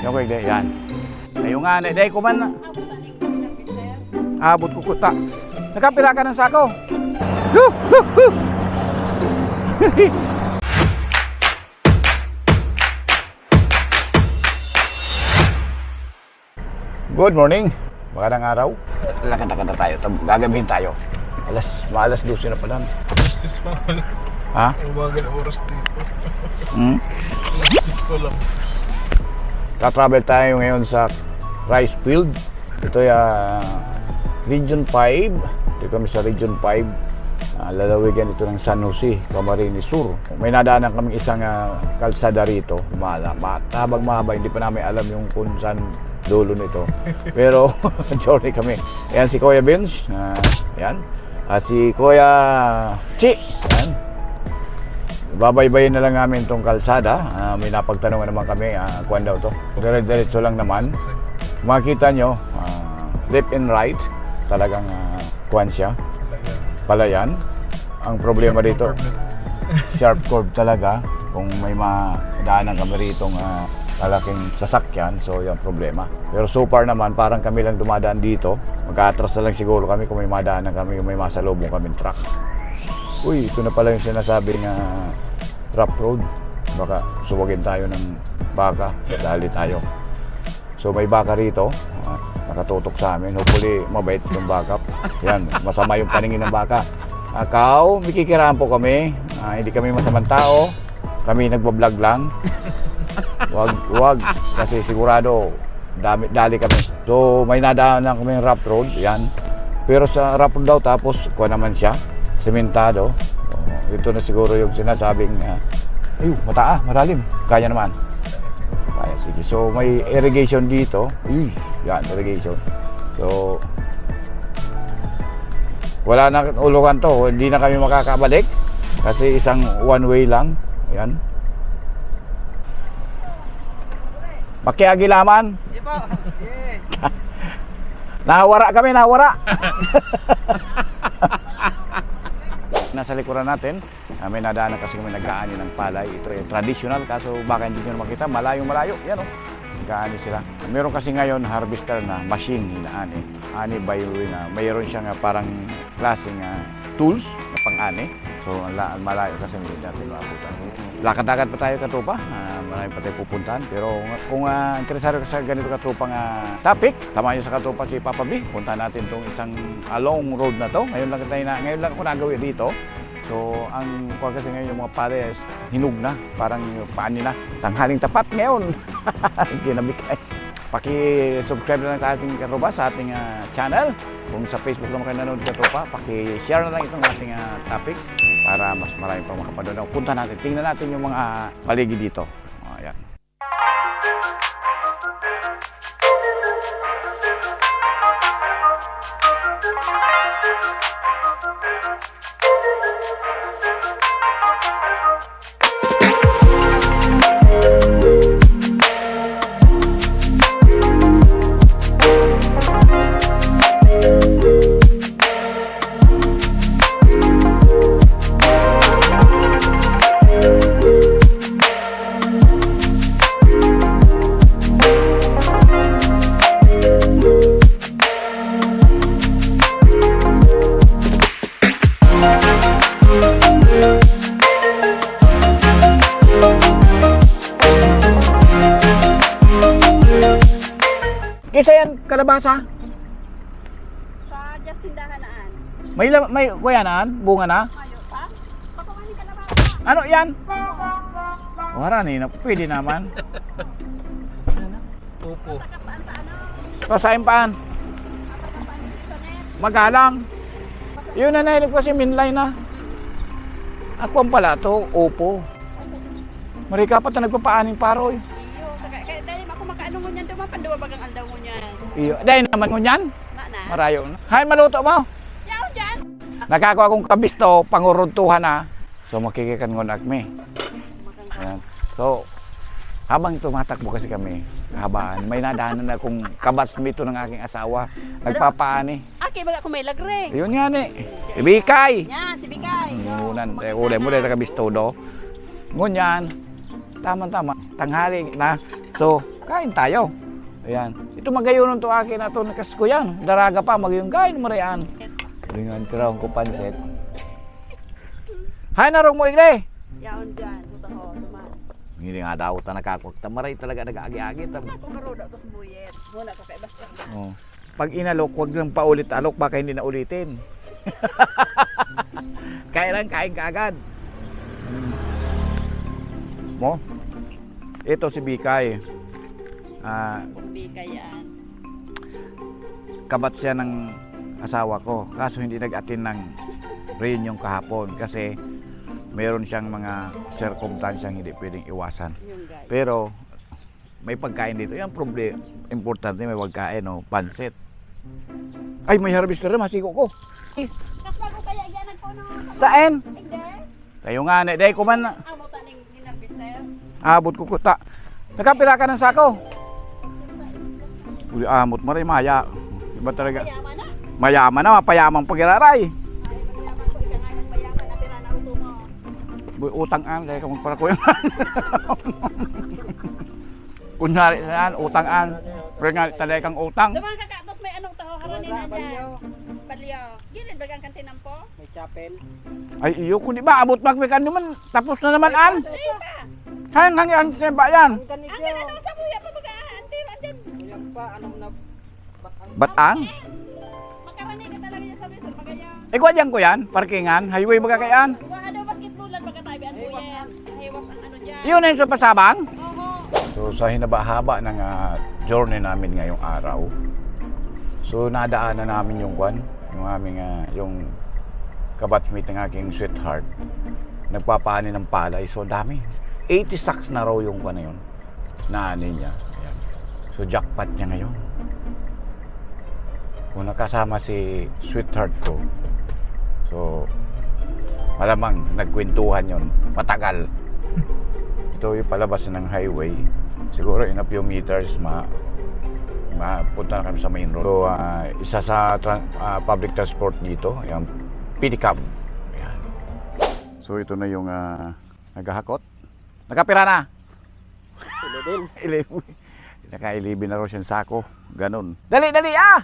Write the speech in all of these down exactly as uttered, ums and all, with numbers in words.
Okay, di, yan. Ayun nga, na, dahil ko man na. Abot ko kuta. Nakapira ka ng sako? Huh, huh, huh. Good morning. Magandang araw. Lakad-lakad na tayo. Tab-, gagabihin tayo. Alas, maalas dose na pala. Alas diyes pa pala. Ha? Umaga na oras dito. Hmm? Alas diyes pa lang. Tatravel tayo ngayon sa rice field. Ito ay, ah, Region five. Dito kami sa Region five. Ah, lalawigan ito ng San Jose, Camarines Sur. May nadaanan kaming isang, ah, kalsada rito. Mala-, ma-, habang mahaba, hindi pa namin alam yung kung saan dulo nito. Pero journey kami. Ayan si Kuya Vince. Ah, ayan. Ah, si Kuya Chi. Ayan. Babaybayin na lang namin itong kalsada. Ah, may napagtanungan naman kami. Ah, kuwan daw to. Dire-diretso lang naman. Makita nyo, ah, left and right. Talagang, ah, kuwan siya. Palayan. Ang problema dito, sharp curve talaga. Kung may madaanan kami rito nga malaking sasakyan, so yung problema. Pero so far naman, parang kami lang dumadaan dito. Mag-aatras na lang siguro kami kung may madaanan kami, yung may masalubong kaming truck. Uy, ito na pala yung sinasabi nga rough road. Baka suwagin tayo ng baka, dali tayo. So, may baka rito, ah, nakatutok sa amin. Hopefully, mabait yung baka. Yan, masama yung paningin ng baka. Akaw, mikikiraan po kami. Ah, hindi kami masamang tao. Kami nagbablog lang. Wag, wag. Kasi sigurado, dami, dali kami. So, may nadaanan kami yung rough road. Yan. Pero sa rough road daw, tapos, kuha naman siya. Sementado. Oh, ito na siguro yung sinasabing, ah, "Ayun, mataas, malalim." Kaya naman. Kaya, sige. So, may irrigation dito. Uy, yan, irrigation. So, wala na ulukan to. Hindi na kami makakabalik. Kasi isang one way lang. Yan. Makiagilaman. Di po. Yes. Nahawara kami, nahawara. Nasa likuran natin, ah, may nadaanan kasi kami nag-aani ng palay. Ito ay traditional, kaso baka hindi nyo na makita. Malayong-malayo. Yan, oh. Nag-aani sila. Meron kasi ngayon harvester na machine inaani. Ani by way na mayroon siyang, ah, parang klaseng, ah, tools na pang-ani. So, ang la-, ang malayo kasi hindi natin maabutan. Lakad-lakad pa tayo, katropa. Ah, marami pa tayong pupuntahan. Pero kung, ah, interesado ka sa ganito, katropa, nga topic, samahan nyo sa katropa si Papa B. Punta natin tong isang along road na to. Ngayon lang tayo na, ngayon lang ako nagawi dito. So, ang kuwan kasi ngayon, yung mga pares, hinog na. Parang yung paani na. Tanghaling tapat ngayon. Kinabikay. Paki-subscribe na lang tayo, ating katropa, sa ating, ah, channel. Kung sa Facebook naman kayo nanonood, katropa, paki-share na lang itong ating, ah, topic para mas marami pang makapanood. Punta natin, tingnan natin yung mga paligid dito. Ayan. Kisa yan, kalabasa? Sa Justin Dahanaan. May la-, may, kuya naan, bunga na? Mayo pa? Baka wala yung kalabasa. Ano yan? Wala ni, na, pwede naman. Opo. Saka paan sa ano? Pasain paan? Saka paan sa net? Magalang. Yun na, nahilig ko si Minlay na. Ako ang pala to, opo. Marika pa ta nagpapaaning paroy. Iyo, saka, kaya dahil ako makaano ngunyan, dumapan, duwa bagang aldaw ngunyan. Iyo, dahil naman ngunyan. Ma na. Marayo na. Hay, maluto mo. Yaw dyan. Nakako akong kabisto, panguruntuhan na. So, makikikan ngunyan kami. Ayan. So, habang tumatakbo kasi kami, kahabaan, may nadaanan akong kabasmito ng aking asawa. Nagpapaani. Aki, baga kung may lagre. Yun nga ni. Ibikay. Yan, si Bikay. Ngunan, eh, ulay mo, dahil kabisto do. Ngunyan, tama-tama, tanghali na. So, Kain tayo. Ayan. Ito magayonon to akin ato ni Kasko yan. Daraga pa, magayon kain mo riyan. Ringan tiraon ko pansit. Hay, narong mo, Igre! Yaon dyan, puta ko, naman. Hindi nga daw ta nakakwag. Tamaray talaga nag-aagi-agi. Tam- Ako maruda to sa buyet. Muna ko kay Bastian. Oh. Pag inalok, wag lang paulit-alok, baka hindi na ulitin. Kaya lang, kain ka agad. Mo? Ito si Bikay. Ah, Kung di kayaan. Kabat siya ng asawa ko. Kaso hindi nag-attend ng reunion kahapon kasi meron siyang mga sirkumstansyang hindi pwedeng iwasan. Yung guy. Pero may pagkain dito. Yan, proble-, importante may pagkain, no? Pansit. Ay, may harvester na, masigo ko. Tapos bago kaya yan, nagpuno. Saan? Hindi. Kayo nga, ne, dai ko man na. Amo ta ning hinarvester. Abot ko kuta. Nakapira ka ng sako? Uli, amot mo rin, maya. Iba talaga. Mayaman na. Mayaman na, mapayamang pagiraray. Ay, mayaman ko, ika nga ng mayaman na pira na uto mo. Boy, utang an, dahil ka magparakuya. Kunyari na yan, utang an. Pero nga, talay kang utang. Duman ka, Katos, may anong taho, harani na dyan. Balyo. Gilid, bagang kantinan po. May chapel. Ay, iyo, kung di ba, abot magmekan naman, tapos na naman, an. Ay, pa. Hang, hang, hang, sa ba yan? Ang ganito. Ang ganito, sa buya pa, baga, antiro, andyan. Kuya pa, anong nag-, Batang? Batang? Makarani ka talaga dyan sa Luzon, bagaya. Eh, kung dyan ko yan, parkingan, highway baga kayaan. Kuha daw basketball, baga tabi ang buya. Hiwas ang ano dyan. Yun na yung sa Pasabang? Oho. So, sa hinaba-haba ng, ah, journey namin ngayong araw, so, nadaanan namin yung kwan, yung aming, ah, yung kabatchmate ng aking sweetheart. Nagpapaani ng palay. So, dami. Eighty sacks na raw yung kwan na yun. Naani niya. Ayan. So, jackpot niya ngayon. Kung nakasama si sweetheart ko, so, malamang nagkwentuhan yon matagal. Ito yung palabas ng highway. Siguro in a few meters, ma-, mapunta na kami sa main road. So, ah, isa sa tra-, ah, public transport dito, yung pedicab. Ayan. So, ito na yung, ah, naghahakot. Nakapira na? Eleven. Eleven. Naka-eleven na raw siyang sako. Ganun. Dali, dali, ah!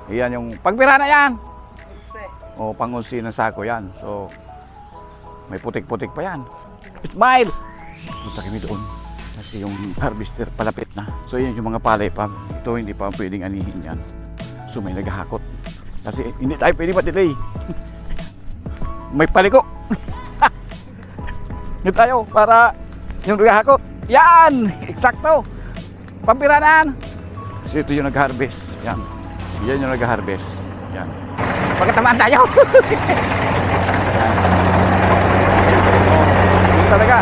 Iyan yung pagpira na yan. O, pang-onse na sako yan. So, may putik-putik pa yan. Smile! Punta kami doon. Kasi yung harvester palapit na. So, yan yung mga palay pa. Ito, hindi pa pwedeng anihin yan. So, may naghahakot. Kasi hindi tayo pwede ma-delay. May paliko. Dito tayo para yung naghahakot. Yan! Eksakto! Pampira na yan! Kasi ito yung nag-harvest. Yan. Yan yung nag-harvest. Yan. Pagkatamaan tayo! Yan talaga.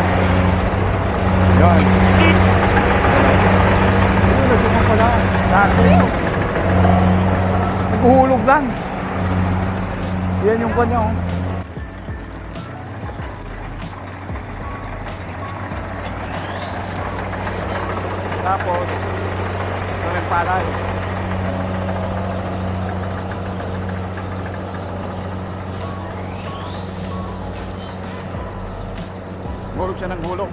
Yan. Ayun, nagsukan pala. Sakto. Naghuhulog lang. Yan yung kanya, oh. Tapos, ito na yung palay. Hulog siya ng hulog.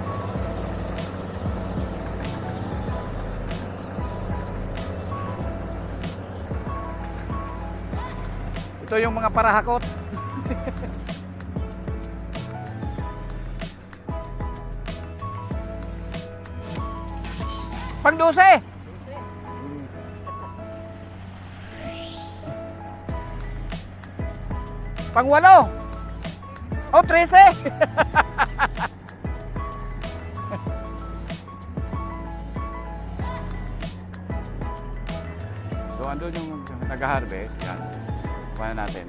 Ito yung mga parahakot. Pang dose. Pang walo. O, trese. So, andun yung nag-harvest. Yan. Kuha na natin.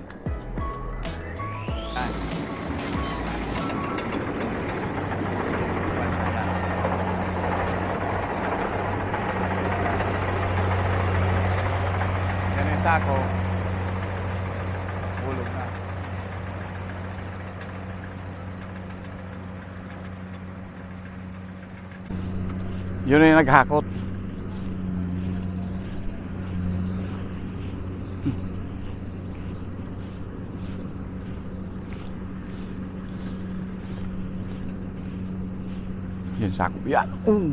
Yan. Yan yung sako. Hulog na. Yun na yung naghakot. Yan, sako. Yan. Mm.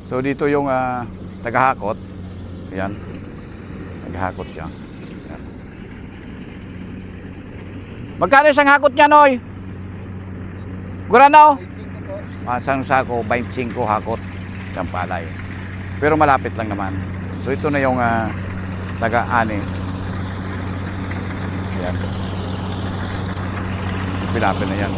So, dito yung, ah, tagahakot. Ayan. Tagahakot siya. Ayan. Magkano isang hakot niya, Noy? Gurano? Ah, isang sako, bainti singko hakot. Isang palay. Pero malapit lang naman. So, ito na yung, ah, taga-ani. Ayan. Pilapil na yan.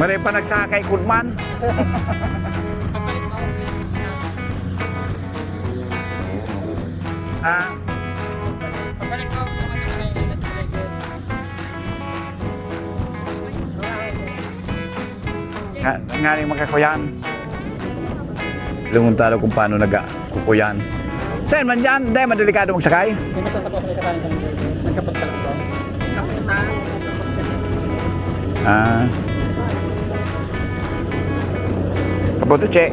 Maray pa nagsakay, Kudman. Ah. Nga, nga rin makakuyan. Lungon tayo kung paano nagkukuyan. Saan man dyan? Dahil madelikado magsakay. Hindi sa sakot may kakain kami. Nagkapot ka lang ba? Ah. Kabuto, che.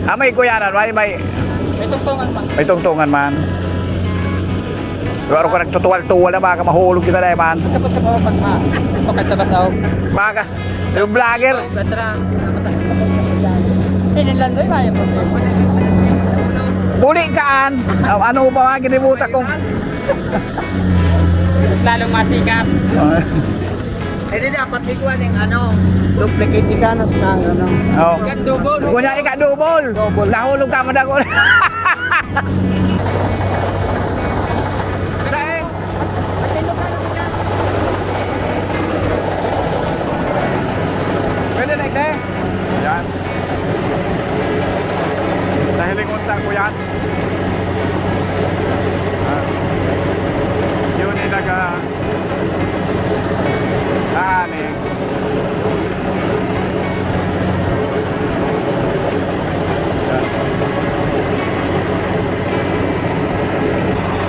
Ah, may kuyanan, may, may May tungtungan man. May tungtungan man. Pero ka nagtutuwal-tuwal na, baka mahulog kita na, man. Tapos ka pa pag ma-, pagkatabasaw. Baka, yung vlogger. Batra. Pinilan doy, may problema. Buli kaan. Ano pa mga ginibuta kong Lalong masikat. Eh, di dapat ikuha ning ano, duplicate ika na, na ano. Oh. Double. Kunyari ka double. Double. Nahulog ka, madagol. Pwede na, ite. Yan. Nahilingon sa ko yan. Ah. Yun, ilaga. Ani.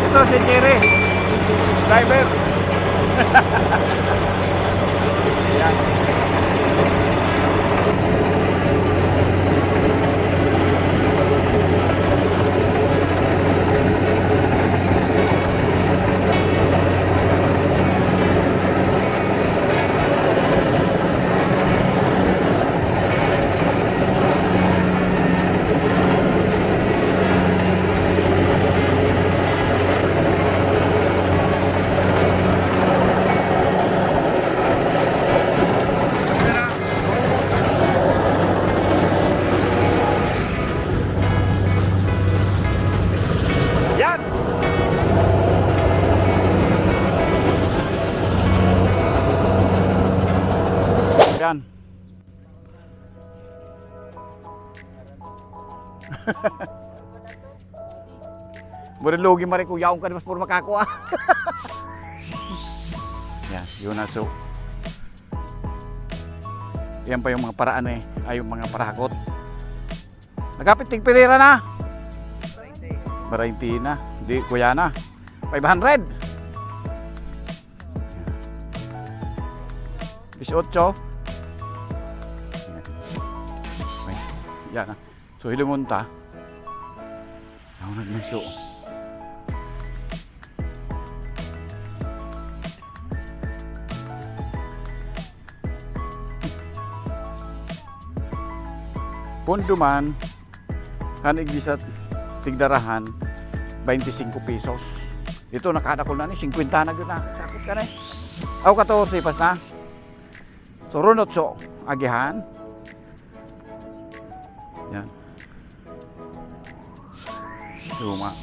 Ito si Jerry. Driver. Ayan. Yan! Yan. Mura lugi, mare, kung yaon ka, di mas puro makakua. Yan, yun na, so. Yan pa yung mga paraan eh. Ay, yung mga parakot. Nagkapit tigpirira na. Barinti na. Di, kuya na. Five hundred. Dieciocho. Yan na. So, hilingon ta. Ako nagmiso. Pondo man, kan igdi sa Tigdarahan, twenty-five pesos. Ito, nakadakol na ni, singkwenta na gyud na. Sakit ka na eh. Aw, katorse, pas na. So, runotso, agihan. Yan. Suma.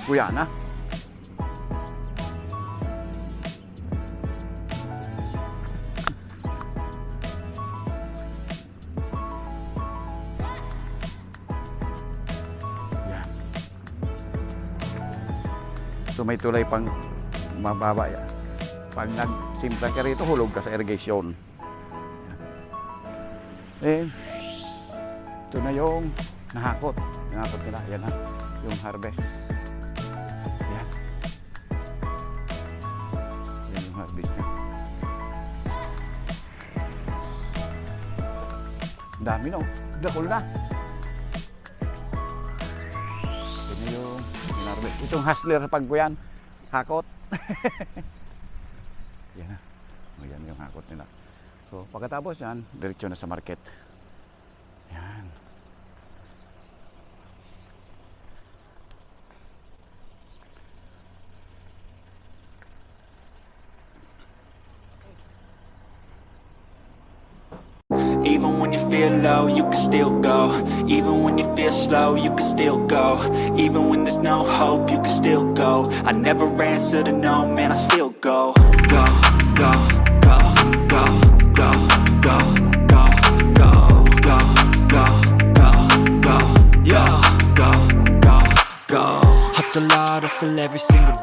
Kuya na. Yan. So, may tulay pang mababa yan. Pag nagsimpla ka rito, hulog ka sa irigasyon. Yan. Eh, ito na yung nahakot. Nahakot nila. Yan na. Yung harvest. Yan. Yan yung harvest niya. Ang dami na, oh. Dakol na. Ito na yung harvest. Itong hustler sa pagkuyan. Hakot. Yan na. O, yan yung hakot nila. So, pagkatapos yan, diretso na sa market. Yan. Even when you feel low, you can still go. Even when you feel slow, you can still go. Even when there's no hope, you can still go. I never answer to no, man, I still go. Go, go, go, go, go, go, go, go, go, go, go, yeah, go, go, go. Hustle hard, hustle every single